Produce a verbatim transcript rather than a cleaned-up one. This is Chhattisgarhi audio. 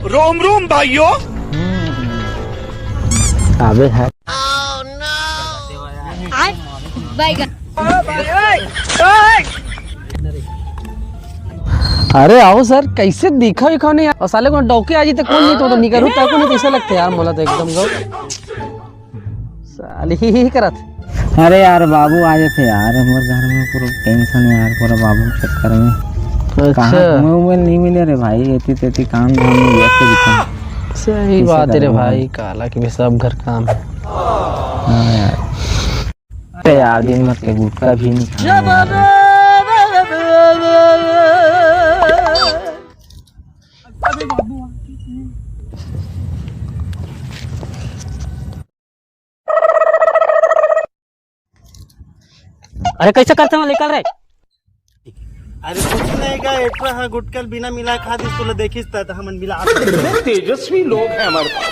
रोम रोम भाइयों। अबे है। अरे आओ सर, कैसे दिखा ही खाने यार। और साले को डौके आज तक कौन नहीं तो निकरू तक नहीं कैसा लगता यार, मोला तो एकदम गो। साली ही करत। अरे यार बाबू आ जाते यार, हमारे घर में पूरा टेंशन है यार, पूरा बाबू के चक्कर में। अच्छा। कहाँ घूमे उमे नहीं मिले रे भाई, एती तेती काम धाम में व्यस्त दिखा। सही बात है रे भाई, काला की भी सब घर काम है। हाँ यार। अरे यार, दिन भर के गुटखा भी नहीं खाना यार। अरे कैसे करते हो, निकल रे। अरे कुछ नहीं का, एटवा हा गुटकल बिना मिला खा दिस, तोला देखिस त हमन मिला। तेजस्वी लोग हैं हमारे पास।